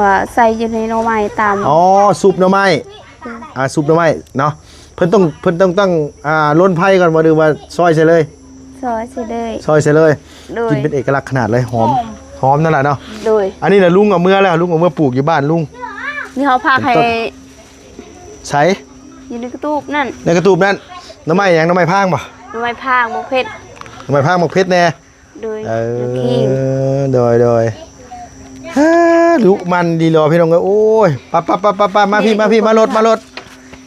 ວ່າໃສ່ຢູ່ໃນໜໍ່ໄມ້ຕຳ. ອໍ ຊຸບໜໍ່ໄມ້. ອ່າ ຊຸບໜໍ່ໄມ້ເນາະ. ເພິ່ນຕ້ອງ ເພິ່ນຕ້ອງຕັ້ງ ອ່າ ລົນໄຟກ່ອນບໍ່ ຫຼືວ່າຊອຍໃສ່ເລີຍ? ຊອຍໃສ່ເລີຍ. ຊອຍໃສ່ເລີຍ. ໂດຍ. ກິນເປັນເອກະລັກຂະໜາດເລີຍ. ຫອມ ຫອມນັ້ນລະເນາະ. ໂດຍ. ອັນນີ້ນະ ລຸງເອົາເມືອແລ້ວ ລຸງເອົາເມືອປູກຢູ່ບ້ານລຸງ. ນີ້ເຮົາພາກໃຫ້ ໃສ? ຢູ່ໃນກະຕູບນັ້ນ. ໃນກະຕູບນັ້ນ. ໜໍ່ໄມ້ຫຍັງ? ໜໍ່ໄມ້ພາງບໍ່? ໜໍ່ໄມ້ພາງ ໝາກເຜັດ. ໜໍ່ໄມ້ພາງ ໝາກເຜັດແດ່. ໂດຍ. ເອີ ໂດຍ ໂດຍ. ເອີ ດຸມັນດີຫຼໍພີ່ນ້ອງເອີຍ. ໂອ້ຍ ໄປໆໆໆ ມາພີ່ ມາພີ່ ມາລົດ ມາລົດ.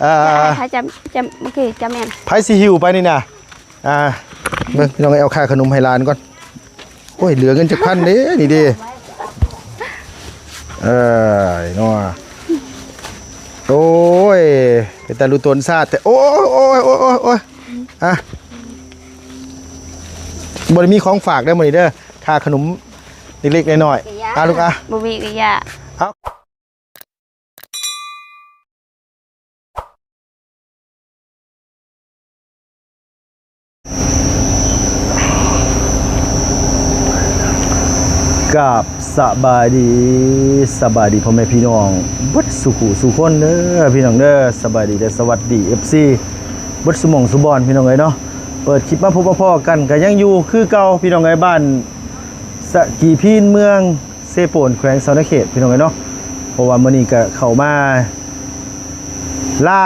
ເອີ ຈຳ ຈຳ ໂອເຄ ຈຳແມ່ນ. ໃຜຊິຫິ້ວໄປນີ້ນະ? ອ່າ ເບິ່ງພີ່ນ້ອງເອີຍ ເອົາຄ່າຂະໜົມໃຫ້ຫຼານກ່ອນ. ໂອ້ຍ ເຫຼືອເງິນຈັກພັນເດ້ ນີ້ເດ້. ເອີ ເນາະ. ໂອ້ຍ ເປັນຕາລຸຕົນຊາດແທ້. ໂອ້ຍ ໂອ້ຍ ໂອ້ຍ ໂອ້ຍ ອ່ະ ບໍ່ໄດ້ມີຂອງຝາກເດີມື້ນີ້ເດີ ຄ່າຂະໜົມເລັກໆນ້ອຍໆ. ກະຢ່າ ອ່າ ລູກ ອ່າ ບໍ່ມີກະຢ່າ. ເອົາ ກາບສະບາຍດີ ສະບາຍດີພໍ່ແມ່ພີ່ນ້ອງເບິດສູ່ຜູ້ສູ່ຄົນເດີພີ່ນ້ອງເດີ. ສະບາຍດີ ແລະ ສະຫວັດດີ ເອັຟຊີ ເບິດສູ່ໝ່ອງສູ່ບ່ອນພີ່ນ້ອງເອີຍເນາະ. ເປີດຄລິບມາພົບມາພໍ້ກັນ ກະຍັງຢູ່ຄືເກົ່າພີ່ນ້ອງເອີຍ ບ້ານສະກີພີນ ເມືອງເຊໂປນ ແຂວງສະຫວັນນະເຂດພີ່ນ້ອງເອີຍເນາະ. ເພາະວ່າມື້ນີ້ກະເຂົ້າມາລາ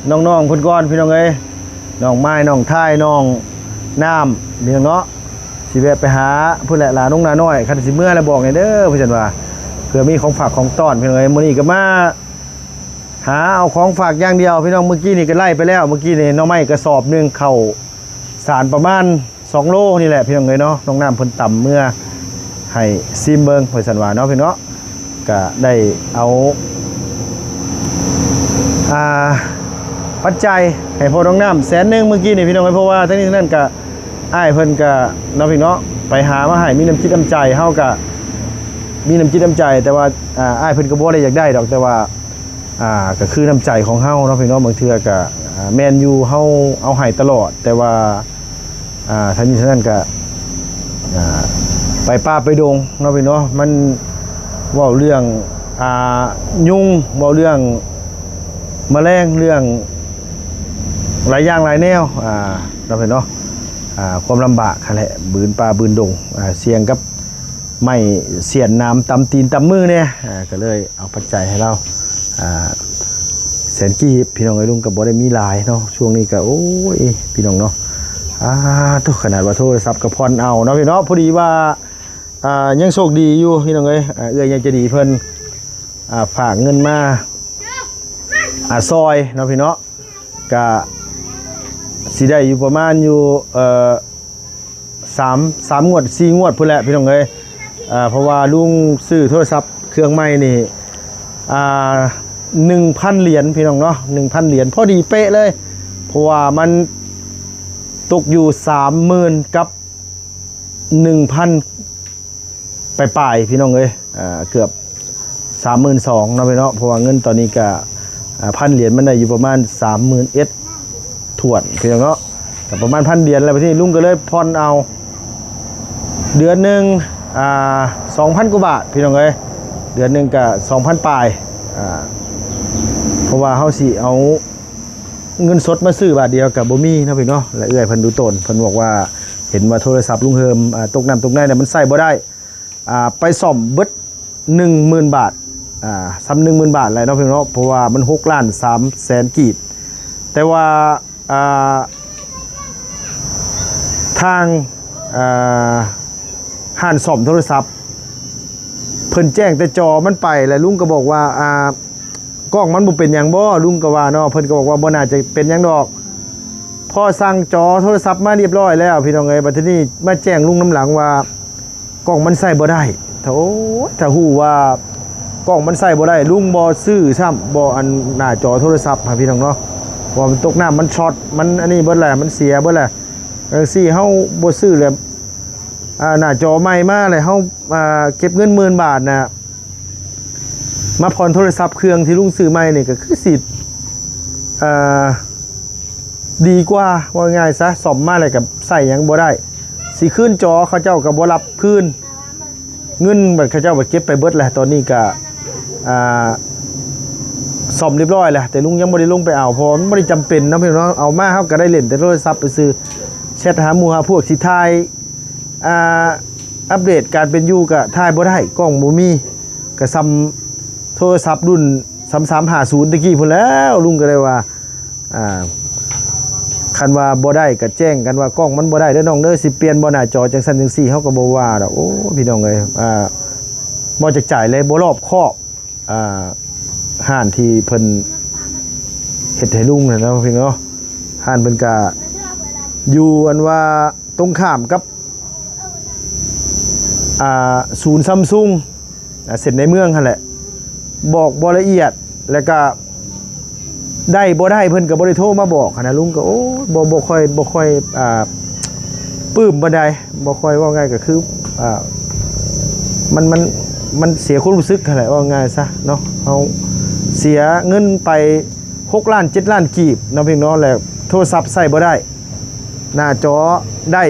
ນ້ອງໆເພິ່ນກ່ອນພີ່ນ້ອງເອີຍ ນ້ອງມາຍ ນ້ອງທາຍ ນ້ອງນ້ຳ ພີ່ນ້ອງເນາະ. ຊິແວະໄປຫາເພິ່ນແຫຼະ ຫຼານ້ອງໜ້ານ້ອຍ ຄັນຊິເມືອແລ້ວບອກແດ່ເດີ ເພິ່ນວ່າ ເພື່ອມີຂອງຝາກຂອງຕ້ອນພີ່ນ້ອງເອີຍ. ມື້ນີ້ກໍມາຫາເອົາຂອງຝາກຢ່າງດຽວພີ່ນ້ອງ. ມື້ກີ້ນີ້ກໍໄລ່ໄປແລ້ວ ມື້ກີ້ນີ້ໜໍ່ໄມ້ກະສອບໜຶ່ງ ເຂົ້າສານປະມານ ສອງໂລນີ້ແຫຼະພີ່ນ້ອງເອີຍເນາະ. ນ້ອງນ້ຳເພິ່ນຕຳເມືອໃຫ້ຊີມເບິ່ງ ວ່າຊັ້ນວ່າເນາະພີ່ນ້ອງເນາະ. ກະໄດ້ເອົາ ອ່າ ປັດໄຈໃຫ້ພໍ່ນ້ອງນ້ຳແສນໜຶ່ງມື້ກີ້ນີ້ພີ່ນ້ອງເອີຍ. ເພາະວ່າທັງນີ້ທັງນັ້ນກະ ອ້າຍເພິ່ນກະເນາະພີ່ນ້ອງເນາະ ໄປຫາມາໃຫ້ ມີນ້ຳຈິດນ້ຳໃຈ ເຮົາກະມີນ້ຳຈິດນ້ຳໃຈ ແຕ່ວ່າ ອ່າ ອ້າຍເພິ່ນກະບໍ່ໄດ້ຢາກໄດ້ດອກ ແຕ່ວ່າ ອ່າ ກະຄືນ້ຳໃຈຂອງເຮົາເນາະພີ່ນ້ອງເນາະ. ບາງເທື່ອກະ ອ່າ ແມ່ນຢູ່ ເຮົາເອົາໃຫ້ຕະຫຼອດ ແຕ່ວ່າ ອ່າ ທັງນີ້ທັງນັ້ນກະ ອ່າ ໄປປ່າໄປດົງເນາະພີ່ນ້ອງເນາະ ມັນເວົ້າເລື່ອງ ອ່າ ຍຸງ ເວົ້າເລື່ອງມະແລງ ເລື່ອງຫຼາຍຢ່າງຫຼາຍແນວ ອ່າ ເນາະພີ່ນ້ອງເນາະ. ອ່າ ຄວາມລຳບາກຫັ້ນແຫຼະ ບືນປ່າບືນດົງ ອ່າ ສ່ຽງກັບໄມ້ສຽນໜາມຕຳຕີນຕຳມືແດ່ ອ່າ ກະເລີຍ ເອົາປັດໄຈໃຫ້ລາວ ອ່າ ແສນກີບ ພີ່ນ້ອງເອີຍ. ລຸງກໍບໍ່ໄດ້ມີຫຼາຍເນາະ ຊ່ວງນີ້ກໍ ໂອ້ຍ ພີ່ນ້ອງເນາະ ອ່າ ໂທ້ ຂະໜາດວ່າໂທລະສັບກໍຜ່ອນເອົາເນາະພີ່ນ້ອງເນາະ. ພໍດີວ່າ ອ່າ ຍັງໂຊກດີຢູ່ພີ່ນ້ອງເອີຍ ອ່າ ເອື້ອຍໃຫຍ່ໃຈດີເພິ່ນ ອ່າ ຝາກເງິນມາ ອ່າ ຊ່ອຍເນາະພີ່ນ້ອງເນາະ ກະຊິໄດ້ຢູ່ປະມານຢູ່ ເອີ ສາມ ສາມງວດ ສີ່ງວດພຸ້ນແຫຼະພີ່ນ້ອງເອີຍ. ເພາະວ່າລຸງຊື້ໂທລະສັບເຄື່ອງໃໝ່ນີ້ ອ່າ ໜຶ່ງພັນຫຼຽນພີ່ນ້ອງເນາະ ໜຶ່ງພັນຫຼຽນ ພໍດີເປະເລີຍ ເພາະວ່າມັນຕົກຢູ່ສາມໝື່ນກັບໜຶ່ງພັນ ປາຍໆ ພີ່ນ້ອງເອີຍ ເກືອບສາມໝື່ນສອງເນາະພີ່ນ້ອງເນາະ. ເພາະວ່າເງິນຕອນນີ້ກະ ອ່າ ພັນຫຼຽນ ມັນໄດ້ຢູ່ປະມານສາມໝື່ນເອັດຖ້ວນພີ່ນ້ອງເນາະ ກະປະມານພັນຫຼຽນແລ້ວ. ບາດນີ້ລຸງກໍເລີຍຜ່ອນເອົາເດືອນໜຶ່ງ ອ່າ ສອງພັນກວ່າບາດພີ່ນ້ອງເອີຍ ເດືອນໜຶ່ງກະສອງພັນປາຍ ອ່າ ເພາະວ່າເຮົາຊິເອົາເງິນສົດມາຊື້ບາດດຽວກະບໍ່ມີເນາະພີ່ນ້ອງເນາະ. ແລະເອື້ອຍເພິ່ນດູຕົນ ເພິ່ນບອກວ່າ ເຫັນວ່າໂທລະສັບລຸງເຮີມ ອ່າ ຕົກນ້ຳຕົກໃນ ມັນໃຊ້ບໍ່ໄດ້ ອ່າ ໄປສ້ອມເບິດໜຶ່ງໝື່ນບາດ ອ່າ ສ່ຳໜຶ່ງໝື່ນບາດແຫຼະເນາະພີ່ນ້ອງເນາະ ເພາະວ່າມັນຫົກລ້ານສາມແສນກີບ. ແຕ່ວ່າ ອ່າ ທາງ ອ່າ ຮ້ານສ້ອມໂທລະສັບ ເພິ່ນແຈ້ງແຕ່ຈໍມັນໄປ ແລະລຸງກໍບອກວ່າ ອ່າ ກ້ອງມັນບໍ່ເປັນຫຍັງບໍ? ລຸງກໍວ່າເນາະ ເພິ່ນກໍບອກວ່າບໍ່ໜ້າຈະເປັນຫຍັງດອກ ເພາະສັ່ງຈໍໂທລະສັບມາຮຽບຮ້ອຍແລ້ວພີ່ນ້ອງເອີຍ. ບັດທີນີ້ມາແຈ້ງລຸງນຳຫຼັງວ່າ ກ້ອງມັນໃຊ້ບໍ່ໄດ້. ໂອ້ຍ ຖ້າຮູ້ວ່າກ້ອງມັນໃຊ້ບໍ່ໄດ້ ລຸງບໍ່ຊື້ຊ້ຳ ບໍ່ ອັນ ໜ້າຈໍໂທລະສັບຫັ້ນພີ່ນ້ອງເນາະ ເພາະວ່າມັນຕົກນ້ຳ ມັນຊັອດ ມັນອັນນີ້ເບິດແຫຼະ ມັນເສຍເບິດແຫຼະ. ຈັ່ງຊີ້ເຮົາບໍ່ຊື້ແລ້ວ ອ່າ ໜ້າຈໍໃໝ່ມາແລ້ວ ເຮົາ ອ່າ ເກັບເງິນໝື່ນບາດນະ ມາຜ່ອນໂທລະສັບເຄື່ອງທີ່ລຸງຊື້ໃໝ່ນີ້ ກໍຄືຊິ ອ່າ ດີກວ່າ ເວົ້າງ່າຍຊະ ສ້ອມມາແລ້ວກໍໃຊ້ຫຍັງບໍ່ໄດ້ ຊິຄືນຈໍເຂົາເຈົ້າກໍບໍ່ຮັບຄືນ ເງິນບັດເຂົາເຈົ້າບັດເກັບໄປເບິດແລ້ວ. ຕອນນີ້ກໍ ອ່າ ສ້ອມຮຽບຮ້ອຍແລ້ວ ແຕ່ລຸງຍັງບໍ່ໄດ້ລົງໄປເອົາ ເພາະວ່າມັນບໍ່ໄດ້ຈຳເປັນເນາະ ພີ່ນ້ອງເນາະ. ເອົາມາເຮົາກໍໄດ້ຫຼິ້ນແຕ່ໂທລະສັບໄປຊື່ ແຊັດຫາໝູ່ຫາພວກ ຊິຖ່າຍ ອ່າ ອັບເດດການເປັນຢູ່ກໍຖ່າຍບໍ່ໄດ້ ກ້ອງບໍ່ມີ ກໍສ່ຳໂທລະສັບລຸ້ນ ສາມສາມຫ້າສູນ ຕະກີ້ພຸ້ນແລ້ວ. ລຸງກໍເລີຍວ່າ ອ່າ ຄັນວ່າບໍ່ໄດ້ກໍແຈ້ງກັນວ່າກ້ອງມັນບໍ່ໄດ້ເດີນ້ອງເດີ ຊິປ່ຽນບໍ່ໜ້າຈໍ ຈັ່ງຊັ້ນຈັ່ງຊີ້ ເຮົາກໍບໍ່ວ່າດອກ. ໂອ້ ພີ່ນ້ອງເອີຍ ອ່າ ເວົ້າຈາກໃຈເລີຍ ບໍ່ລອບຄອບ ອ່າ ຮ້ານທີ່ເພິ່ນເຮັດໃຫ້ລຸງນັ້ນເນາະ ພີ່ນ້ອງເນາະ. ຮ້ານເພິ່ນກະຢູ່ອັນວ່າຕົງຂ້າມກັບ ອ່າ ສູນຊຳຊຸງ ອ່າ ເສັ້ນໃນເມືອງຫັ້ນແຫຼະ ບອກບໍ່ລະອຽດ ແລ້ວກະໄດ້ບໍ່ໄດ້ເພິ່ນກໍບໍ່ໄດ້ໂທມາບອກຫັ້ນນະ. ລຸງກໍ ໂອ້ ບໍ່ ບໍ່ຄ່ອຍ ບໍ່ຄ່ອຍ ອ່າ ປຶ້ມປານໃດ ບໍ່ຄ່ອຍ ເວົ້າງ່າຍກໍຄື ອ່າ ມັນ ມັນ ມັນເສຍຄວາມຮູ້ສຶກຫັ້ນແຫຼະ ເວົ້າງ່າຍຊະເນາະ. ເຮົາເສຍເງິນໄປຫົກລ້ານ ເຈັດລ້ານກີບເນາະ ພີ່ນ້ອງເນາະ ແລ້ວໂທລະສັບໃຊ້ບໍ່ໄດ້ ໜ້າຈໍໄດ້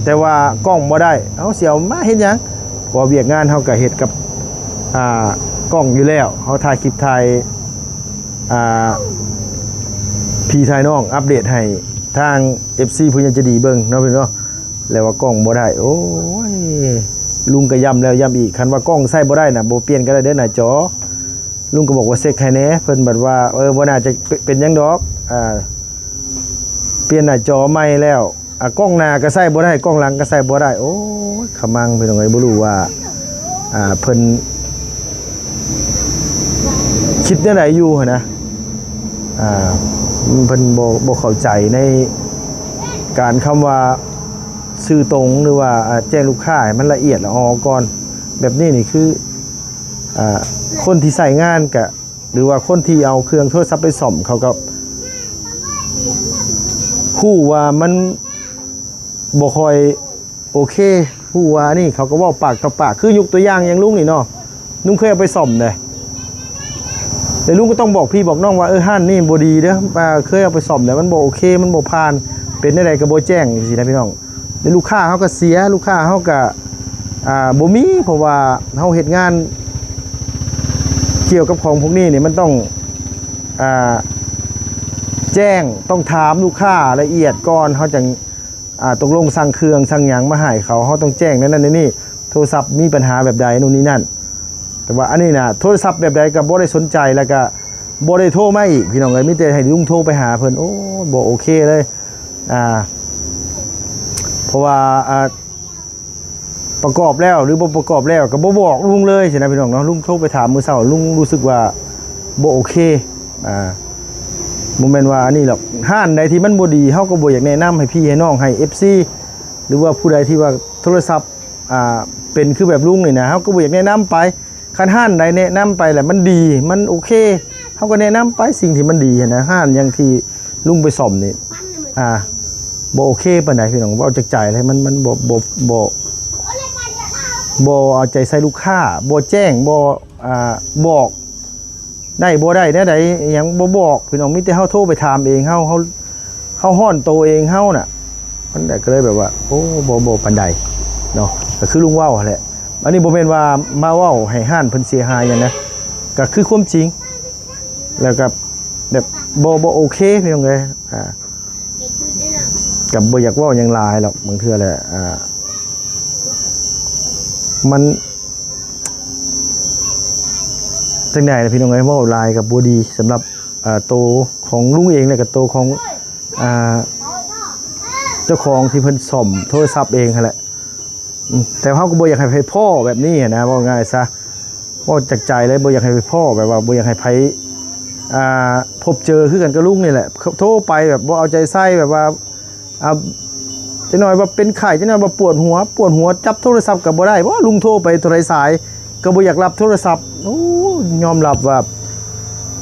ແຕ່ວ່າກ້ອງບໍ່ໄດ້ ເຮົາຊິເອົາມາເຮັດຫຍັງ? ເພາະວ່າວຽກງານເຮົາກໍເຮັດກັບ ອ່າ ກ້ອງຢູ່ແລ້ວ ເຮົາຖ່າຍຄລິບ ຖ່າຍ ອ່າ ພີ່ຖ່າຍນ້ອງ ອັບເດດໃຫ້ທາງເອັຟຊີຜູ້ໃຫຍ່ໃຈດີເບິ່ງເນາະ ພີ່ນ້ອງເນາະ. ແລ້ວວ່າກ້ອງບໍ່ໄດ້ ໂອ້ຍ ລຸງກໍຢ້ຳແລ້ວຢ້ຳອີກ ຄັນວ່າກ້ອງໃຊ້ບໍ່ໄດ້ນະ ບໍ່ປ່ຽນກໍໄດ້ເດີໜ້າຈໍ. ລຸງກໍບອກວ່າເຊັກໃຫ້ແດ່ ເພິ່ນບັດວ່າ ເອີ ບໍ່ໜ້າຈະເປັນຫຍັງດອກ ອ່າ ປ່ຽນໜ້າຈໍໃໝ່ແລ້ວ ອ່າ ກ້ອງໜ້າກໍໃຊ້ບໍ່ໄດ້ ກ້ອງຫຼັງກໍໃຊ້ບໍ່ໄດ້. ໂອ້ຍ ຂະມັງ ພີ່ນ້ອງເອີຍ ບໍ່ຮູ້ວ່າ ອ່າ ເພິ່ນຄິດແນວໃດຢູ່ຫັ້ນນະ. ອ່າ ເພິ່ນບໍ່ ບໍ່ເຂົ້າໃຈໃນການຄຳວ່າຊື່ຕົງ ຫຼືວ່າ ອ່າ ແຈ້ງລູກຄ້າໃຫ້ມັນລະອຽດລະອໍກ່ອນ. ແບບນີ້ນີ້ຄື ອ່າ ຄົນທີ່ໃຊ້ງານກະ ຫຼືວ່າຄົນທີ່ເອົາເຄື່ອງໂທລະສັບໄປສ້ອມ ເຂົາກໍຮູ້ວ່າມັນບໍ່ຄ່ອຍໂອເຄ ຮູ້ວ່າອັນນີ້ ເຂົາກໍເວົ້າປາກຕໍ່ປາກ. ຄືຍົກຕົວຢ່າງຢ່າງລຸງນີ້ເນາະ ລຸງເຄີຍເອົາໄປສ້ອມເດ້ ແລ້ວລຸງກໍຕ້ອງບອກພີ່ບອກນ້ອງວ່າ ເອີ ຮ້ານນີ້ບໍ່ດີເດີ ວ່າເຄີຍເອົາໄປສ້ອມແລ້ວມັນບໍ່ໂອເຄ ມັນບໍ່ຜ່ານ ເປັນແນວໃດກໍບໍ່ແຈ້ງ ຈັ່ງຊີ້ນະ ພີ່ນ້ອງ. ແລ້ວລູກຄ້າເຮົາກໍເສຍ ລູກຄ້າເຮົາກໍ ອ່າ ບໍ່ມີ ເພາະວ່າເຮົາເຮັດງານກ່ຽວກັບຂອງພວກນີ້ນີ້ ມັນຕ້ອງ ອ່າ ແຈ້ງ ຕ້ອງຖາມລູກຄ້າລະອຽດກ່ອນ ເຮົາຈັ່ງ ອ່າ ຕົກລົງສັ່ງເຄື່ອງສັ່ງຫຍັງມາໃຫ້ເຂົາ ເຮົາຕ້ອງແຈ້ງແນວນັ້ນແນວນີ້ ໂທລະສັບມີບັນຫາແບບໃດ ໂນ່ນນີ້ນັ້ນ. ແຕ່ວ່າອັນນີ້ນະ ໂທລະສັບແບບໃດກໍບໍ່ໄດ້ສົນໃຈ ແລ້ວກໍບໍ່ໄດ້ໂທມາອີກ ພີ່ນ້ອງເອີຍ ມີແຕ່ໃຫ້ລຸງໂທໄປຫາເພິ່ນ. ໂອ້ ບໍ່ໂອເຄເລີຍ ອ່າ ເພາະວ່າ ອ່າ ປະກອບແລ້ວ ຫຼືບໍ່ປະກອບແລ້ວ ກໍບໍ່ບອກລຸງເລີຍຊີ້ນະ ພີ່ນ້ອງເນາະ. ລຸງໂທໄປຖາມມື້ເຊົ້າ ລຸງຮູ້ສຶກວ່າບໍ່ໂອເຄ ອ່າ ບໍ່ແມ່ນວ່າອັນນີ້ດອກ. ຮ້ານໃດທີ່ມັນບໍ່ດີ ເຮົາກໍບໍ່ຢາກແນະນຳໃຫ້ພີ່ໃຫ້ນ້ອງ ໃຫ້ເອັຟຊີ ຫຼືວ່າຜູ້ໃດທີ່ວ່າໂທລະສັບ ອ່າ ເປັນຄືແບບລຸງນີ້ນະ ເຮົາກໍບໍ່ຢາກແນະນຳໄປ. ຄັນຮ້ານໃດແນະນຳໄປແລ້ວມັນດີ ມັນໂອເຄ ເຮົາກໍແນະນຳໄປສິ່ງທີ່ມັນດີຫັ້ນນະ. ຮ້ານຢ່າງທີ່ລຸງໄປສ້ອມນີ້ ອ່າ ບໍ່ໂອເຄປານໃດ ພີ່ນ້ອງ ເວົ້າຈາກໃຈເລີຍ ມັນ ມັນບໍ່ ບໍ່ ບໍ່ ບໍ່ເອົາໃຈໃສ່ລູກຄ້າ ບໍ່ແຈ້ງ ບໍ່ ອ່າ ບອກ ໄດ້ບໍ່ໄດ້ແນວໃດອີ່ຫຍັງບໍ່ບອກ ພີ່ນ້ອງ ມີແຕ່ເຮົາໂທໄປຖາມເອງ ເຮົາ ເຮົາ ເຮົາຮ້ອນໂຕເອງເຮົານະ. ມັນກໍເລີຍແບບວ່າ ໂອ້ ບໍ່ ບໍ່ປານໃດເນາະ ກໍຄືລຸງເວົ້າຫັ້ນແຫຼະ. ອັນນີ້ບໍ່ແມ່ນວ່າມາເວົ້າໃຫ້ຮ້ານເພິ່ນເສຍຫາຍຫຍັງນະ ກໍຄືຄວາມຈິງ ແລ້ວກໍແບບບໍ່ ບໍ່ໂອເຄ ພີ່ນ້ອງເອີຍ ອ່າ ກໍບໍ່ຢາກເວົ້າຫຍັງຫຼາຍດອກ ບາງເທື່ອແຫຼະ ອ່າ ມັນ ຈັ່ງໃດລະ ພີ່ນ້ອງເອີຍ ເວົ້າຫຼາຍກໍບໍ່ດີ ສຳລັບ ອ່າ ໂຕຂອງລຸງເອງ ແລະກໍໂຕຂອງ ອ່າ ເຈົ້າຂອງທີ່ເພິ່ນສ້ອມໂທລະສັບເອງຫັ້ນແຫຼະ. ອືມ ແຕ່ເຮົາກໍບໍ່ຢາກໃຫ້ໃຜພໍ້ແບບນີ້ຫັ້ນນະ ເວົ້າງ່າຍຊະ ເວົ້າຈາກໃຈເລີຍ ບໍ່ຢາກໃຫ້ໃຜພໍ້ ແບບວ່າບໍ່ຢາກໃຫ້ໃຜ ອ່າ ພົບເຈີຄືກັນກັບລຸງນີ້ແຫຼະ ໂທໄປແບບບໍ່ເອົາໃຈໃສ່ ແບບວ່າ ອ່າ ຈັກໜ້ອຍວ່າເປັນໄຂ້ ຈັກໜ້ອຍວ່າປວດຫົວ ປວດຫົວ ຈັບໂທລະສັບກໍບໍ່ໄດ້ ເພາະວ່າລຸງໂທໄປເທົ່າໃດສາຍກໍບໍ່ຢາກຮັບໂທລະສັບ. ໂອ້ ຍອມຮັບວ່າ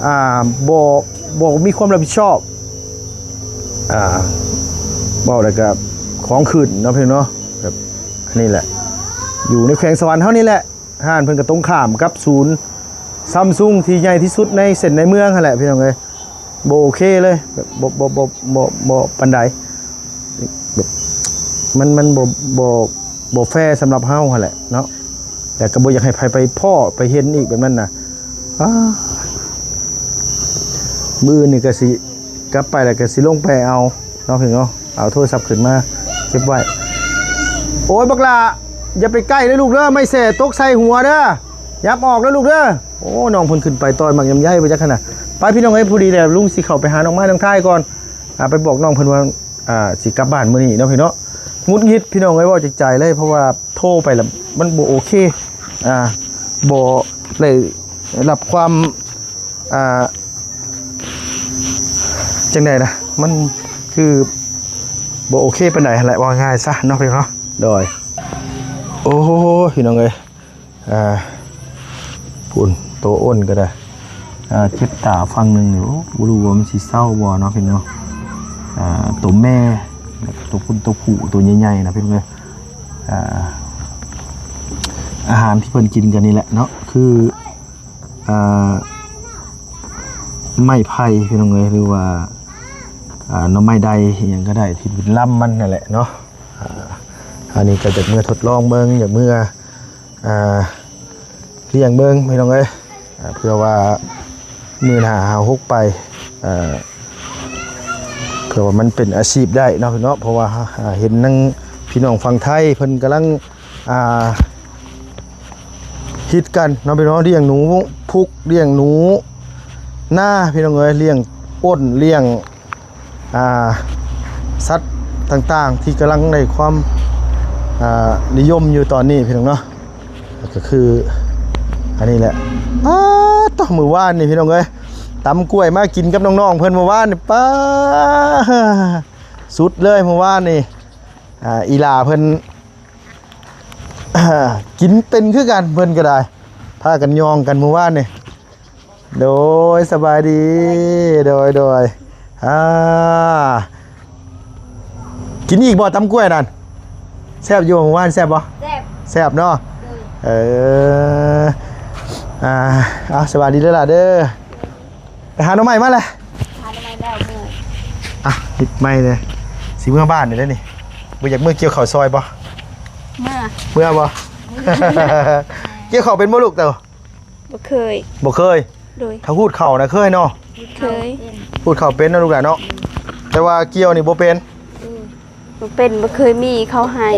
ອ່າ ບໍ່ ບໍ່ມີຄວາມຮັບຜິດຊອບ ອ່າ ເວົ້າແລ້ວກໍຂອງຂຶ້ນເນາະ ພີ່ນ້ອງເນາະ ແບບນີ້ແຫຼະ ຢູ່ໃນແຂວງສະຫວັນເຮົານີ້ແຫຼະ. ຮ້ານເພິ່ນກໍຕົງຂ້າມກັບສູນຊຳຊຸງທີ່ໃຫຍ່ທີ່ສຸດໃນເສັ້ນໃນເມືອງຫັ້ນແຫຼະ ພີ່ນ້ອງເອີຍ ບໍ່ໂອເຄເລີຍ ແບບ ບໍ່ ບໍ່ ບໍ່ ບໍ່ປານໃດ ແບບ ມັນ ມັນບໍ່ ບໍ່ ບໍ່ແຟສຳລັບເຮົາຫັ້ນແຫຼະເນາະ ແລ້ວກໍບໍ່ຢາກໃຫ້ໃຜໄປພໍ້ໄປເຫັນອີກແບບນັ້ນນະ. ປ້າ ມື້ອື່ນນີ້ກໍຊິກັບໄປ ແລ້ວກໍຊິລົງໄປເອົາເນາະ ພີ່ນ້ອງເນາະ. ເອົາໂທລະສັບຂຶ້ນມາເກັບໄວ້. ໂອ້ຍ ບັກຫຼ້າ ຢ່າໄປໃກ້ເດີລູກເດີ ໄມ້ແສ້ຕົກໃສ່ຫົວເດີ ຫຍັບອອກເດີລູກເດີ. ໂອ້ ນ້ອງເພິ່ນຂຶ້ນໄປຕ່ອຍໝາກຍຳໄຍໄປຈັກຫັ້ນນະ. ໄປ ພີ່ນ້ອງເອີຍ ພໍດີແລ້ວ ລຸງຊິເຂົ້າໄປຫານ້ອງໄມ້ນ້ອງທ້າຍກ່ອນ ອ່າ ໄປບອກນ້ອງເພິ່ນວ່າ ອ່າ ຊິກັບບ້ານມື້ນີ້ເນາະ ພີ່ນ້ອງເນາະ. ຫງຸດຫງິດ ພີ່ນ້ອງເອີຍ ເວົ້າຈາກໃຈເລີຍ ເພາະວ່າໂທໄປແລ້ວມັນບໍ່ໂອເຄ ອ່າ ບໍ່ໄດ້ຮັບຄວາມ ອ່າ ຈັ່ງໃດນະ ມັນຄືບໍ່ໂອເຄປານໃດຫັ້ນແຫຼະ ເວົ້າງ່າຍຊະເນາະ ພີ່ນ້ອງເນາະ. ໂດຍ ໂອ້ ພີ່ນ້ອງເອີຍ ອ່າ ພຸ້ນ ໂຕອ້ນກໍໄດ້ ອ່າ ເຈັບຕາຝັ່ງໜຶ່ງຢູ່ ບໍ່ຮູ້ວ່າມັນຊິເຊົາບໍ່ເນາະ ພີ່ນ້ອງ. ອ່າ ໂຕແມ່ ແລ້ວກໍໂຕພຸ້ນ ໂຕຜູ້ ໂຕໃຫຍ່ໆນະ ພີ່ນ້ອງເອີຍ. ອ່າ ອາຫານທີ່ເພິ່ນກິນກັນນີ້ແຫຼະເນາະ ຄື ອ່າ ໄມ້ໄຜ່ ພີ່ນ້ອງເອີຍ ຫຼືວ່າ ອ່າ ໜໍ່ໄມ້ໄດ້ ອີ່ຫຍັງກໍໄດ້ ທີ່ເປັນລຳມັນນັ້ນແຫຼະເນາະ. ອ່າ ອັນນີ້ກໍຢາກເມືອທົດລອງເບິ່ງ ຢາກເມືອ ອ່າ ລ້ຽງເບິ່ງ ພີ່ນ້ອງເອີຍ ອ່າ ເພື່ອວ່າມື້ໜ້າເຮົາຫົກໄປ ອ່າ ເພື່ອວ່າມັນເປັນອາຊີບໄດ້ເນາະ ພີ່ນ້ອງເນາະ. ເພາະວ່າ ອ່າ ເຫັນນາງ ພີ່ນ້ອງຝັ່ງໄທເພິ່ນກຳລັງ ອ່າ ຮິດກັນເນາະ ພີ່ນ້ອງເນາະ ລ້ຽງໜູພຸກ ລ້ຽງໜູນາ ພີ່ນ້ອງເອີຍ ລ້ຽງອົ້ນ ລ້ຽງ ອ່າ ສັດຕ່າງໆ ທີ່ກຳລັງໄດ້ຄວາມ ອ່າ ນິຍົມຢູ່ຕອນນີ້ ພີ່ນ້ອງເນາະ. ກໍຄືອັນນີ້ແຫຼະ ປາດໂທ້ ມື້ວານນີ້ ພີ່ນ້ອງເອີຍ ຕຳກ້ວຍມາກິນກັບນ້ອງໆເພິ່ນມື້ວານນີ້ ປາດ ສຸດເລີຍມື້ວານນີ້. ອ່າ ອີ່ຫຼ້າເພິ່ນ ກິນເປັນຄືກັນ ເພິ່ນກໍໄດ້ ພາກັນຍ່ອງກັນມື້ວານນີ້. ໂດຍ ສະບາຍດີ ໂດຍ ໂດຍ ອ່າ ກິນອີກບໍ່ ຕຳກ້ວຍນັ້ນ ແຊບຢູ່ບໍ່ ມື້ວານແຊບບໍ່? ແຊບ ແຊບເນາະ ໂດຍ ເອີ ອ່າ ເອົາ ສະບາຍດີເດີຫຼ້າເດີ ໄປຫາໜໍ່ໄມ້ມາແຫຼະ ຫາໜໍ່ໄມ້ແລ້ວເມື່ອຍ ອ່ະ ປິດໄມ້ເລີຍ ຊິເມືອບ້ານນີ້ເດ້ນີ້ ບໍ່ຢາກເມືອກ່ຽວເຂົ້າຊອຍບໍ່? ເມືອ ເມືອບໍ່? ກ່ຽວເຂົ້າເປັນບໍ່ລູກເຕົ້າ? ບໍ່ເຄີຍ ບໍ່ເຄີຍ ໂດຍ ຖ້າຮູດເຂົ້ານະເຄີຍເນາະ ເຄີຍ ຮູດເຂົ້າເປັນເນາະລູກຫຼານເນາະ ແຕ່ວ່າກ່ຽວນີ້ບໍ່ເປັນ ອືມ ບໍ່ເປັນ ບໍ່ເຄີຍມີເຂົ້າໃຫ້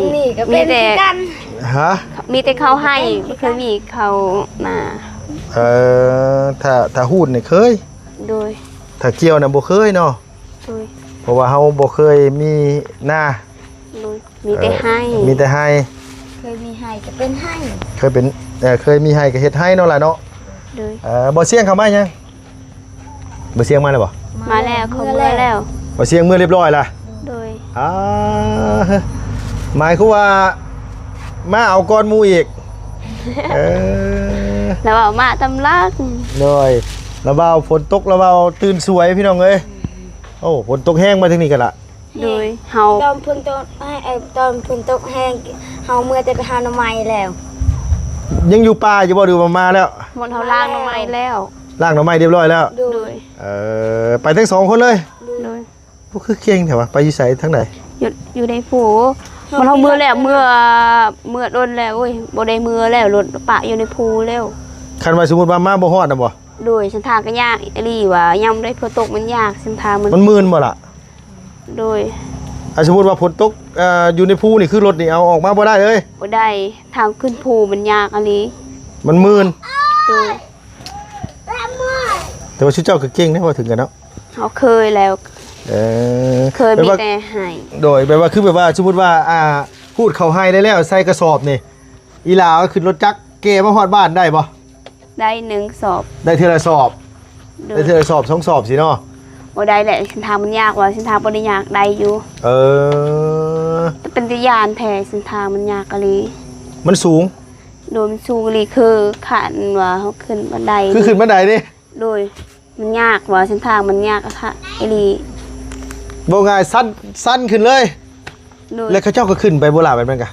ມີແຕ່ ຮະ ມີແຕ່ເຂົ້າໃຫ້ ບໍ່ເຄີຍມີເຂົ້ານາ ເອີ ຖ້າ ຖ້າຮູດນີ້ເຄີຍ ໂດຍ ຖ້າກ່ຽວນະບໍ່ເຄີຍເນາະ ໂດຍ ເພາະວ່າເຮົາບໍ່ເຄີຍມີນາ ໂດຍ ມີແຕ່ໄຮ່ ເອີ ມີແຕ່ໄຮ່ ເຄີຍມີໄຮ່ກໍເປັນໄຮ່ ເຄີຍເປັນ ເອີ ເຄີຍມີໄຮ່ກໍເຮັດໄຮ່ເນາະຫຼ້າເນາະ ໂດຍ ເອີ ບໍ່ສຽງເຂົ້າມາຍັງ ບໍ່ສຽງມາແລ້ວບໍ່? ມາແລ້ວ ເຂົາເມືອແລ້ວ ບໍ່ສຽງເມືອລຽບຮ້ອຍລະ ໂດຍ ອ່າ ໝາຍຄວາມວ່າມາເອົາກ່ອນໝູ່ອີກ ເອີ ລະເວົ້າມາຕຳຫຼັງ ໂດຍ ລະເວົ້າຝົນຕົກ ລະເວົ້າຕື່ນສວຍ ພີ່ນ້ອງເອີຍ ໂອ້ ຝົນຕົກແຮງມາທາງນີ້ກໍລະ ໂດຍ ເຮົາ ຕອນຝົນຕົກ ເອີ ຕອນຝົນຕົກແຮງ ເຮົາເມືອແຕ່ໄປຫາໜໍ່ໄມ້ແລ້ວ ຍັງຢູ່ປ່າຢູ່ບໍ່ ຫຼືວ່າມາແລ້ວ? ໝົດ ເຮົາລ້າງໜໍ່ໄມ້ແລ້ວ ລ້າງໜໍ່ໄມ້ລຽບຮ້ອຍແລ້ວ ໂດຍ ເອີ ໄປທັງສອງຄົນເລີຍ ໂດຍ ໂອ້ ຄືເກັ່ງແທ້ວະ ໄປຢູ່ໃສ ທາງໃດ? ຢູ່ ຢູ່ໃນພູ ໝົດ ເຮົາເມືອແລ້ວ ເມືອ ເມືອດົນແລ້ວ ໂອ້ຍ ບໍ່ໄດ້ເມືອແລ້ວ ລົດປະຢູ່ໃນພູແລ້ວ ຄັນວ່າສົມມຸດວ່າມາບໍ່ຮອດນະບໍ່? ໂດຍ ເສັ້ນທາງກໍຍາກອີ່ຫຼີວ່າ ຍາມໃດຝົນຕົກມັນຍາກ ເສັ້ນທາງມັນ ມັນມື່ນບໍ່ລະ? ໂດຍ ອ່າ ສົມມຸດວ່າຝົນຕົກ ເອີ ຢູ່ໃນພູນີ້ ຄືລົດນີ້ເອົາອອກມາບໍ່ໄດ້ເລີຍ? ບໍ່ໄດ້ ທາງຂຶ້ນພູມັນຍາກອີ່ຫຼີ ມັນມື່ນ ໂດຍ ແຕ່ວ່າຊຸມເຈົ້າກໍເກັ່ງເດ້ ເວົ້າເຖິງກັນເນາະ ເຮົາເຄີຍແລ້ວ ເອີ ເຄີຍ ແບບວ່າ ມີແຕ່ໄຮ່ ໂດຍ ແບບວ່າ ຄືແບບວ່າ ສົມມຸດວ່າ ອ່າ ຮູດເຂົ້າໄຮ່ໄດ້ແລ້ວ ໃສ່ກະສອບນີ້ ອີ່ຫຼ້າເອົາຂຶ້ນລົດຈັກແກ່ມາຮອດບ້ານໄດ້ບໍ່? ໄດ້ໜຶ່ງສອບ ໄດ້ເທື່ອລະສອບ ໂດຍ ໄດ້ເທື່ອລະສອບສອງສອບຊີ້ເນາະ ບໍ່ໄດ້ແຫຼະ ເສັ້ນທາງມັນຍາກວ່າ ເສັ້ນທາງບໍ່ໄດ້ຍາກ ໄດ້ຢູ່ ເອີ ແຕ່ເປັນຕາຢ້ານແທ້ ເສັ້ນທາງມັນຍາກອີ່ຫຼີ ມັນສູງ ໂດຍ ມັນສູງອີ່ຫຼີ ຄືຂັ້ນວ່າເຮົາຂຶ້ນບັນໄດ ຄືຂຶ້ນບັນໄດນີ້ ໂດຍ ມັນຍາກວ່າ ເສັ້ນທາງມັນຍາກຄັກອີ່ຫຼີ ເວົ້າງ່າຍ ຊັນ ຊັນຂຶ້ນເລີຍ ໂດຍ ແລ້ວເຂົາເຈົ້າກໍຂຶ້ນໄປບໍ່ລະ ແບບນັ້ນກະ?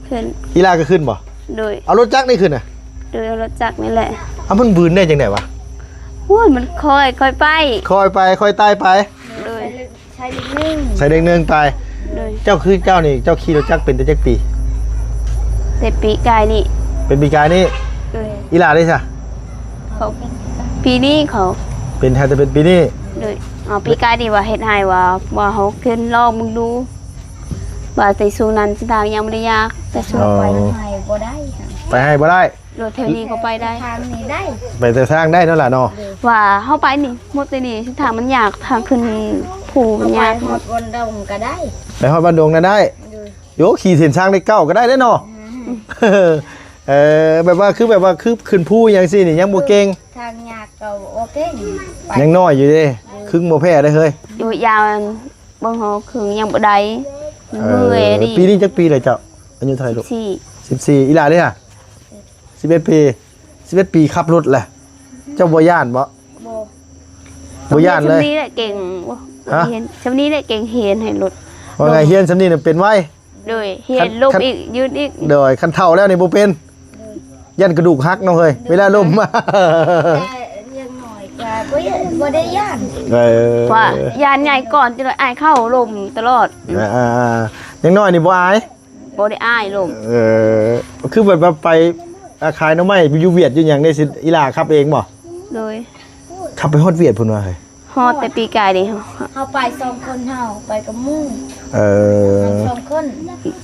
ຂຶ້ນ ອີ່ຫຼ້າກໍຂຶ້ນບໍ່? ໂດຍ ເອົາລົດຈັກນີ້ຂຶ້ນນະ? ໂດຍ ເອົາລົດຈັກນີ້ແຫຼະ ເອົາ ມັນບືນໄດ້ຈັ່ງໃດວະ? ໂອ້ຍ ມັນຄ່ອຍ ຄ່ອຍໄປ ຄ່ອຍໄປ ຄ່ອຍໄຕ່ໄປ ໂດຍ ໃສ່ເດັກໜຶ່ງ ໃສ່ເດັກໜຶ່ງໄປ ໂດຍ ເຈົ້າຄືເຈົ້ານີ້ ເຈົ້າຂີ່ລົດຈັກເປັນແຕ່ຈັກປີ? ແຕ່ປີກາຍນີ້ ເປັນປີກາຍນີ້ ໂດຍ ອີ່ຫຼ້າເດ້ຊະ? ເຂົາ ປີນີ້ເຂົາ ເປັນ ຫາແຕ່ເປັນປີນີ້ ໂດຍ ເອົາ ປີກາຍນີ້ວ່າເຮັດໃຫ້ວ່າ ວ່າເຮົາຂຶ້ນລອງເບິ່ງດູ ວ່າແຕ່ຊ່ວງນັ້ນເສັ້ນທາງຍັງບໍ່ໄດ້ຍາກ ແຕ່ຊ່ວງ ອໍ ໄປໄຮ່ບໍ່ໄດ້ ໄປໄຮ່ບໍ່ໄດ້ ໂດຍ ແຖວນີ້ກໍໄປໄດ້ ທາງນີ້ໄດ້ ໄປແຕ່ທາງໄດ້ເນາະຫຼ້າເນາະ ວ່າເຮົາໄປນີ້ ໝົດແຕ່ນີ້ເສັ້ນທາງມັນຍາກ ທາງຂຶ້ນພູມັນຍາກ ໄປຮອດວັນດອງກໍໄດ້ ໄປຮອດວັນດອງນັ້ນໄດ້ ໂດຍ ໂຍ ຂີ່ເສັ້ນທາງເລກເກົ້າກໍໄດ້ເດ້ເນາະ ອືມ ເອີ ແບບວ່າ ຄືແບບວ່າ ຄືຂຶ້ນພູຫຍັງຊີ້ນີ້ ຍັງບໍ່ເກັ່ງ ທາງຍາກກໍບໍ່ເກັ່ງ ໄປ ຍັງນ້ອຍຢູ່ເດ້ ໂດຍ ຄຶ່ງບໍ່ແພ້ເດ້ເຮີ້ຍ ຢູ່ຍາວ ເບິ່ງເຮົາຄຶ່ງຍັງບໍ່ໄດ້ ມັນເມື່ອຍ ເອີ ດີ ປີນີ້ຈັກປີແລ້ວເຈົ້າ? ອາຍຸເທົ່າໃດລູກ? ສິບສີ່ ສິບສີ່ ອີ່ຫຼ້າເດ້ຫະ? ສິບເອັດປີ ສິບເອັດປີຂັບລົດແຫຼະ ເຈົ້າບໍ່ຢ້ານບໍ່? ບໍ່ ບໍ່ຢ້ານເລີຍ ຊ່ຳນີ້ແຫຼະເກັ່ງ ຮະ? ຊ່ຳນີ້ແຫຼະເກັ່ງຮຽນໃຫ້ລົດ ວ່າໄງ ລົດ ຮຽນຊ່ຳນີ້ນະເປັນໄວ ໂດຍ ຮຽນ ຄັນ ລົບ ຄັນ ອີກ ຢືນອີກ ໂດຍ ຄັນເຖົ້າແລ້ວນີ້ບໍ່ເປັນ ໂດຍ ຢ້ານກະດູກຫັກເນາະເຮີ້ຍ ເວລາລົ້ມມາ ແຕ່ຍັງນ້ອຍກະບໍ່ ບໍ່ໄດ້ຢ້ານ ເອີ ວ່າຢ້ານໃຫຍ່ກ່ອນ ຈະໄດ້ອາຍເຂົາລົ້ມຕະຫຼອດ ອ່າໆ ຍັງນ້ອຍນີ້ບໍ່ອາຍ ບໍ່ໄດ້ອາຍລົມ ເອີ ຄືແບບວ່າໄປ ອາ ຂາຍໜໍ່ໄມ້ຢູ່ຫວຽດຢູ່ຫຍັງນີ້ ຊິ ອີ່ຫຼ້າຂັບເອງບໍ່? ໂດຍ ຂັບໄປຮອດຫວຽດພຸ້ນວ່າເຮີ້ຍ ຮອດແຕ່ປີກາຍນີ້ ເຮົາໄປສອງຄົນ ເຮົາໄປກັບໝູ່ ເອີ ສອງຄົນ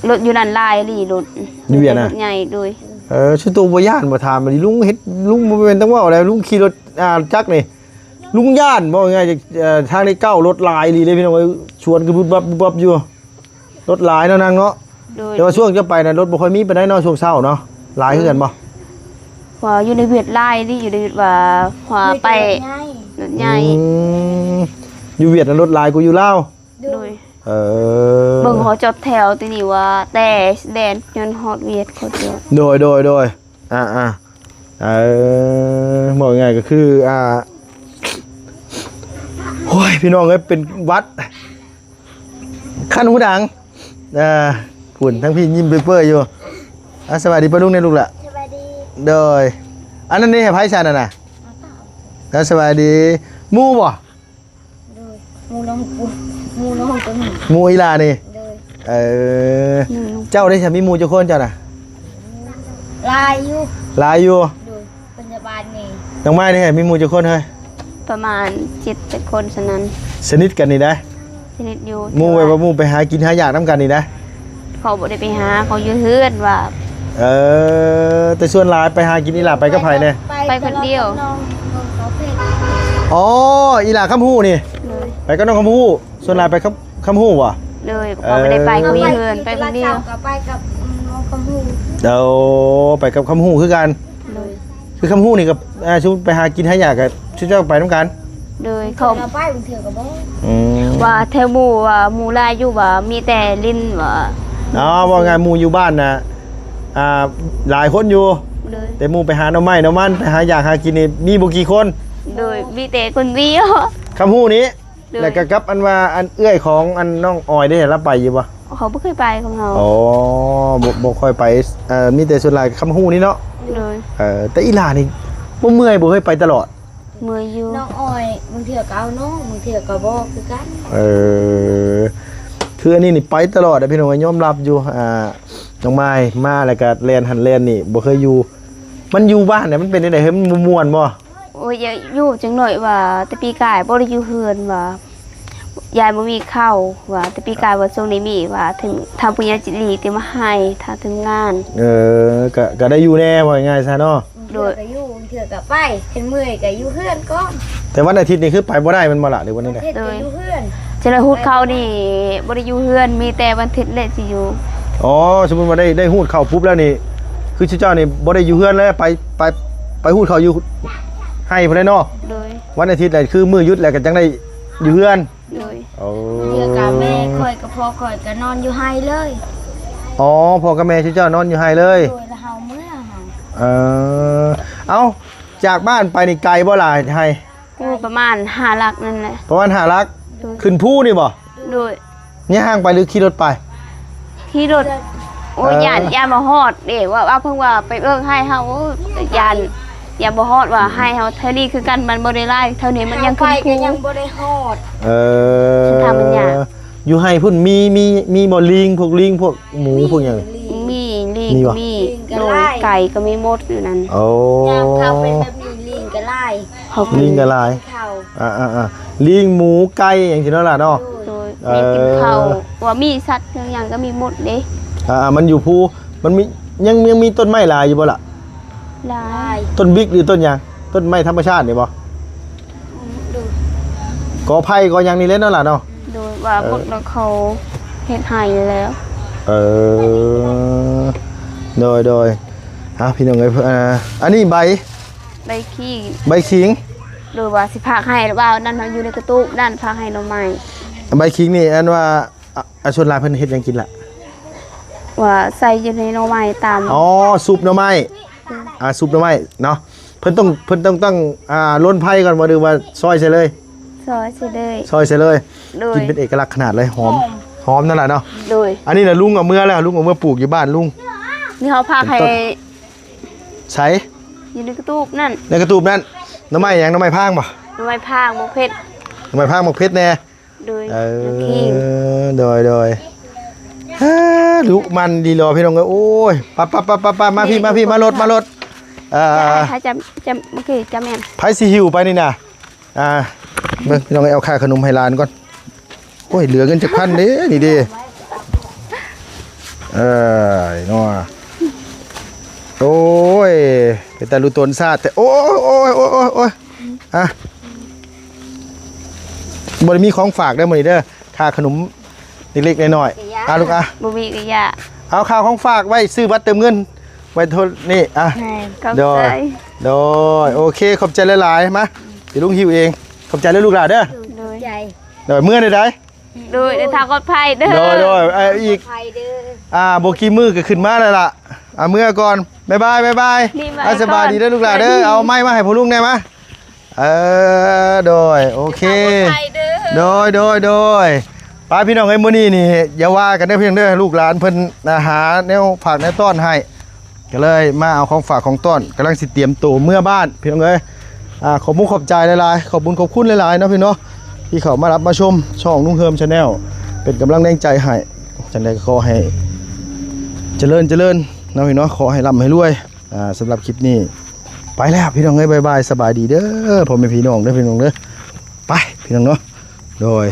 ລົດຢູ່ນັ້ນຫຼາຍອີ່ຫຼີ ລົດ ຢູ່ຫວຽດນະ ລົດໃຫຍ່ ໂດຍ ເອີ ຊຸໂຕບໍ່ຢ້ານບໍ່ ຖາມອີ່ຫຼີ ລຸງເຮັດ ລຸງບໍ່ແມ່ນຕ້ອງເວົ້າແລ້ວ ລຸງຂີ່ລົດ ອ່າ ຈັກນີ້ ລຸງຢ້ານ ເວົ້າງ່າຍໆ ເອີ ທາງເລກເກົ້າລົດຫຼາຍອີ່ຫຼີເດ້ພີ່ນ້ອງເອີຍ ສວນກະບຸບບັບບຸບບັບຢູ່ ລົດຫຼາຍເນາະນາງເນາະ ໂດຍ ແຕ່ວ່າຊ່ວງເຈົ້າໄປນະ ລົດບໍ່ຄ່ອຍມີປານໃດເນາະ ຊ່ວງເຊົ້າເນາະ ຫຼາຍຄືກັນບໍ່? ວ່າຢູ່ໃນຫວຽດຫຼາຍນີ້ ຢູ່ໃນຫວຽດວ່າ ວ່າໄປ ມີແຕ່ລົດໃຫຍ່ ລົດໃຫຍ່ ອືມ ຢູ່ຫວຽດນະລົດຫຼາຍກວ່າຢູ່ລາວ ໂດຍ ໂດຍ ເອີ ເບິ່ງເຂົາຈອດແຖວທີ່ນີ້ວ່າ ແຕ່ແດນຈົນຮອດຫວຽດເຂົາຈອດ ໂດຍ ໂດຍ ໂດຍ ອ່າໆ ເອີ ເວົ້າງ່າຍໆ ກໍຄື ອ່າ ໂອ້ຍ ພີ່ນ້ອງເອີຍ ເປັນຫວັດ ຄັນຫູດັງ ເອີ ພຸ້ນ ທາງພີ່ຍິ້ມເປີ້ຍໆຢູ່ ອ່າ ສະບາຍດີປ້າລຸງແດ່ລູກຫຼ້າ ສະບາຍດີ ໂດຍ ອັນນັ້ນນີ້ໃຜຊັ້ນນັ້ນນະ ອ່າ ສະບາຍດີ ໝູ່ບໍ່? ໂດຍ ໝູ່ນ້ອງ ໝູ່ນ້ອງຕົວນີ້ ໝູ່ອີ່ຫຼ້ານີ້ ໂດຍ ເອີ ໝູ່ນ້ອງ ເຈົ້າເດ້ ມີໝູ່ຈັກຄົນເຈົ້ານະ? ຫຼາຍຢູ່ ຫຼາຍຢູ່ ໂດຍ ເພິ່ນຈະບານນີ້ ນ້ອງໄມ້ນີ້ມີໝູ່ຈັກຄົນເຮີ້ຍ? ປະມານເຈັດແປດຄົນສ່ຳນັ້ນ ສະໜິດກັນນີ້ໄດ໋ ສະໜິດຢູ່ ໝູ່ແບບວ່າໝູ່ໄປຫາກິນຫາຢາກນຳກັນນີ້ນະ ເຂົາບໍ່ໄດ້ໄປຫາ ເຂົາຢູ່ເຮືອນວ່າ ເອີ ແຕ່ສ່ວນຫຼາຍໄປຫາກິນ ອີ່ຫຼ້າໄປກັບໃຜແດ່? ໄປຄົນດຽວ ອໍ ອີ່ຫຼ້າຄຳຮູ້ນີ້ ໂດຍ ໄປກັບນ້ອງຄຳຮູ້ ສ່ວນຫຼາຍໄປຄຳ ຄຳຮູ້ບໍ່? ໂດຍ ເຂົາບໍ່ໄດ້ໄປ ເຂົາຢູ່ເຮືອນ ໄປຄົນດຽວ ກໍໄປກັບນ້ອງຄຳຮູ້ ໂອ້ ໄປກັບຄຳຮູ້ຄືກັນ ໂດຍ ຄືຄຳຮູ້ນີ້ກໍ ອ່າ ຊຸມໄປຫາກິນຫາຢາກກໍ ຊຸມເຈົ້າໄປນຳກັນ ໂດຍ ເຂົາ ບາງເທື່ອກໍໄປ ບາງເທື່ອກໍບໍ່ ອືມ ວ່າແຖວໝູ່ ວ່າໝູ່ຫຼາຍຢູ່ ວ່າມີແຕ່ຫຼິ້ນ ວ່າ ອໍ ເວົ້າງ່າຍໝູ່ຢູ່ບ້ານນະ ອ່າ ຫຼາຍຄົນຢູ່ ໂດຍ ແຕ່ໝູ່ໄປຫາໜໍ່ໄມ້ໜໍ່ມັນ ໄປຫາຢາກຫາກິນນີ້ ມີບໍ່ກີ່ຄົນ ໂດຍ ມີແຕ່ຄົນດຽວ ຄຳຮູ້ນີ້ ໂດຍ ແລ້ວກໍກັບອັນວ່າ ອັນເອື້ອຍຂອງອັນນ້ອງອອຍເດ້ ລາວໄປຢູ່ບໍ່? ເຂົາບໍ່ເຄີຍໄປຂອງເຮົາ ອໍ ບໍ່ ບໍ່ຄ່ອຍໄປ ເອີ ມີແຕ່ສ່ວນຫຼາຍຄຳຮູ້ນີ້ເນາະ ໂດຍ ເອີ ແຕ່ອີ່ຫຼ້ານີ້ບໍ່ເມື່ອຍບໍ່? ເຄີຍໄປຕະຫຼອດ ເມື່ອຍຢູ່ ນ້ອງອອຍບາງເທື່ອກໍເອົານ້ອງ ບາງເທື່ອກໍບໍ່ຄືກັນ ເອີ ຄືອັນນີ້ນີ້ໄປຕະຫຼອດເດ້ພີ່ນ້ອງ ຍອມຮັບຢູ່ ອ່າ ນ້ອງໄມ້ມາແລ້ວກໍແລ່ນຫັ້ນແລ່ນນີ້ ບໍ່ເຄີຍຢູ່ ມັນຢູ່ບ້ານນະ ມັນເປັນຈັ່ງໃດເຮີ້ຍ ມັນບໍ່ມ່ວນບໍ່? ໂອ້ຍ ຢາກຢູ່ຈັກໜ້ອຍວ່າ ແຕ່ປີກາຍບໍ່ໄດ້ຢູ່ເຮືອນວ່າ ຢ້ານບໍ່ມີເຂົ້າວ່າ ແຕ່ປີກາຍວ່າຊ່ວງນີ້ມີວ່າ ເຖິງທາງຜູ້ໃຫຍ່ຈິດລີເຕີມາໃຫ້ ທາງທີມງານ ເອີ ກະ ກະໄດ້ຢູ່ແດ່ ເວົ້າງ່າຍໆຊະເນາະ ໂດຍ ເທື່ອກໍຢູ່ ເທື່ອກໍໄປ ຄັນເມື່ອຍກໍຢູ່ເຮືອນກ່ອນ ແຕ່ວັນອາທິດນີ້ຄືໄປບໍ່ໄດ້ແມ່ນບໍ່ລະ ຫຼືວ່າແນວໃດ? ໂດຍ ຈະໄດ້ຮູດເຂົ້ານີ້ບໍ່ໄດ້ຢູ່ເຮືອນ ມີແຕ່ວັນອາທິດແຫຼະຊິຢູ່ ອໍ ສົມມຸດວ່າໄດ້ ໄດ້ຮູດເຂົ້າປຸບແລ້ວນີ້ ຄືເຈົ້ານີ້ບໍ່ໄດ້ຢູ່ເຮືອນເລີຍ ໄປ ໄປ ໄປຮູດເຂົ້າຢູ່ໄຮ່ພຸ້ນແຫຼະເນາະ ໂດຍ ວັນອາທິດແຫຼະ ຄືມື້ຢຸດແຫຼະ ກໍຈັ່ງໄດ້ຢູ່ເຮືອນ ໂດຍ ໂອ້ ເທື່ອກະແມ່ຂ້ອຍກັບພໍ່ຂ້ອຍກະນອນຢູ່ໄຮ່ເລີຍ ອໍ ພໍ່ກັບແມ່ເຈົ້ານອນຢູ່ໄຮ່ເລີຍ ໂດຍ ແລ້ວເຮົາເມືອ ເອີ ເອົ້າ ຈາກບ້ານໄປນີ້ໄກບໍ່ຫຼາຍໄຮ່? ໂອ້ ປະມານຫ້າຫຼັກນັ້ນແຫຼະ ປະມານຫ້າຫຼັກ ໂດຍ ຂຶ້ນພູນີ້ບໍ່? ໂດຍ ຍ່າງໄປຫຼືຂີ່ລົດໄປ? ຂີ່ລົດ ໂອ້ຍ ເອີ ຢ້ານ ຢ້ານບໍ່ຮອດເດ້ ວ່າ ວ່າເພິ່ນວ່າໄປເບິ່ງໄຮ່ເຮົາ ໂອ້ຍ ຢ້ານ ຢ້ານບໍ່ຮອດວ່າໄຮ່ເຮົາ ແຖວນີ້ຄືກັນ ມັນບໍ່ໄດ້ຫຼາຍ ແຖວນີ້ມັນຍັງຂຶ້ນພູ ຍັງບໍ່ໄດ້ຮອດ ເອີ ເສັ້ນທາງມັນຍາກ ຢູ່ໄຮ່ພຸ້ນມີ ມີ ມີບໍ່ ລີງ ພວກລີງ ພວກໝູ ມີ ພວກຫຍັງ? ມີ ລີງ ມີບໍ່? ມີ ໂດຍ ໄກ່ກໍມີໝົດຢູ່ນັ້ນ ໂອ້ ຍາມເຂົາເປັນແບບນີ້ ລີງກໍ ຫຼາຍ ເຮົາ ລິງກໍຫຼາຍ ເຂົ້າ ອ່າໆໆ ລິງ ໝູ ໄກ່ ຫຍັງຊີ້ເນາະຫຼ້າເນາະ ໂດຍ ເອີ ກິນເຂົ້າ ວ່າມີສັດຫຍັງກໍມີໝົດເດ້ ອ່າໆ ມັນຢູ່ພູ ມັນມີ ຍັງ ຍັງມີຕົ້ນໄມ້ຫຼາຍຢູ່ບໍ່ລະ? ຫຼາຍ ຕົ້ນບິກ ຫຼື ຕົ້ນຫຍັງ? ຕົ້ນໄມ້ທຳມະຊາດນີ້ບໍ່? ອືມ ໂດຍ ກໍໄຜ່ກໍຫຍັງນີ້ແຫຼະເນາະຫຼ້າເນາະ ໂດຍ ວ່າ ເອີ ໝົດແລ້ວເຂົາເຮັດໄຮ່ແລ້ວ ເອີ ໂດຍໆ ອ່າ ພີ່ນ້ອງເອີຍ ອ່າ ອັນນີ້ໃບ ໃບຂີງ ໃບຂີງ ໂດຍວ່າຊິຜັກໄຮ່ ວ່ານັ້ນເຮົາຢູ່ໃນກະຕູບນັ້ນ ຜັກໄຮ່ໜໍ່ໄມ້ ໃບຂີງນີ້ ອັນວ່າ ອ່າ ສ່ວນຫຼາຍເພິ່ນເຮັດຫຍັງກິນລະ? ວ່າໃສ່ຢູ່ໃນໜໍ່ໄມ້ຕຳ ອໍ ຊຸບໜໍ່ໄມ້ ອືມ ອ່າ ຊຸບໜໍ່ໄມ້ເນາະ ເພິ່ນຕ້ອງ ເພິ່ນຕ້ອງຕັ້ງ ອ່າ ລົນໄຟກ່ອນບໍ່ ຫຼືວ່າຊອຍໃສ່ເລີຍ? ຊອຍໃສ່ເລີຍ ຊອຍໃສ່ເລີຍ ໂດຍ ກິນເປັນເອກະລັກຂະໜາດເລີຍ ຫອມ ຫອມ ຫອມນັ້ນລະເນາະ ໂດຍ ອັນນີ້ລະລຸງເອົາເມືອແລ້ວ ລຸງເອົາເມືອປູກຢູ່ບ້ານລຸງ ນີ້ເຮົາຜັກໃຫ້ ໃສ? ຢູ່ໃນກະຕູບນັ້ນ ໃນກະຕູບນັ້ນ ໜໍ່ໄມ້ຫຍັງ? ໜໍ່ໄມ້ພາງບໍ່? ໜໍ່ໄມ້ພາງ ໝາກເຜັດ ໜໍ່ໄມ້ພາງ ໝາກເຜັດແດ່ ໂດຍ ເອີ ໂດຍໆ ເອີ ດຸໝັ່ນດີຫຼໍ່ພີ່ນ້ອງເອີຍ ໂອ້ຍ ໄປໆໆໆ ມາພີ່ ມາພີ່ ມາລົດ ມາລົດ ເອີ ຖ້າຈຳ ຈຳ ໂອເຄ ຈຳແມ່ນ ໃຜຊິຫິ້ວໄປນີ້ນະ ອ່າ ເບິ່ງພີ່ນ້ອງເອີຍ ເອົາຄ່າຂະໜົມໃຫ້ຫຼານກ່ອນ ໂອ້ຍ ເຫຼືອເງິນຈັກພັນເດ້ນີ້ເດ້ ເອີ ເນາະ ໂອ້ຍ ເປັນຕາລຸຕົນຊາດແທ້ ໂອ້ຍ ອ່ະ ບໍ່ໄດ້ມີຂອງຝາກເດີມື້ນີ້ເດີ ຄ່າຂະໜົມເລັກໆນ້ອຍໆ ກະຢ່າ ອ່າ ລູກ ອ່າ ບໍ່ມີກະຢ່າ ເອົາຄ່າຂອງຝາກໄວ້ຊື້ບັດເຕີມເງິນ ໄວ້ໂທດນີ້ ອ່າ ແມ່ນ ຂອບໃຈ ໂດຍ ໂດຍ ໂອເຄ ຂອບໃຈຫຼາຍໆ ມາ ດຽວລຸງຫິ້ວເອງ ຂອບໃຈເດີລູກຫຼ້າເດີ ໂດຍ ໂດຍ ເມືອໃດໆ ໂດຍ ເດີນທາງປອດໄພເດີ ໂດຍ ໂດຍ ເອີ ອີກ ປອດໄພເດີ ອ່າ ບໍ່ກີ່ມື້ກໍຂຶ້ນມາແລ້ວລະ ອ່າ ເມືອກ່ອນ ບາຍບາຍ ບາຍບາຍ ນີ້ມາ ອ່າ ສະບາຍດີເດີລູກຫຼ້າເດີ ເອົາໄມ້ມາໃຫ້ພໍ່ລຸງແດ່ມາ ເອີ ໂດຍ ໂອເຄ ເດີນທາງປອດໄພເດີ ໂດຍ ໂດຍ ໂດຍ ໄປພີ່ນ້ອງເອີຍ ມື້ນີ້ນີ້ຢ່າວ່າກັນເດີພີ່ນ້ອງເດີ ລູກຫຼານເພິ່ນ ອ່າ ຫາແນວຝາກແນວຕ້ອນໃຫ້ ກໍເລີຍມາເອົາຂອງຝາກຂອງຕ້ອນ ກຳລັງຊິຕຽມໂຕເມືອບ້ານພີ່ນ້ອງເອີຍ ອ່າ ຂອບມຸກຂອບໃຈຫຼາຍໆ ຂອບບຸນຂອບຄຸນຫຼາຍໆເນາະພີ່ນ້ອງເນາະ ທີ່ເຂົ້າມາຮັບມາຊົມຊ່ອງລຸງເຮີມ Channel ເປັນກຳລັງແຮງໃຈໃຫ້ ຈັ່ງໃດກໍຂໍໃຫ້ຈະເລີນ ຈະເລີນເນາະພີ່ນ້ອງ ຂໍໃຫ້ລ່ຳໃຫ້ລວຍ ອ່າ ສຳລັບຄລິບນີ້ໄປແລ້ວພີ່ນ້ອງເອີຍ ບາຍບາຍ ສະບາຍດີເດີພໍ່ແມ່ພີ່ນ້ອງເດີ ພີ່ນ້ອງເດີ ໄປພີ່ນ້ອງເນາະ ໂດຍ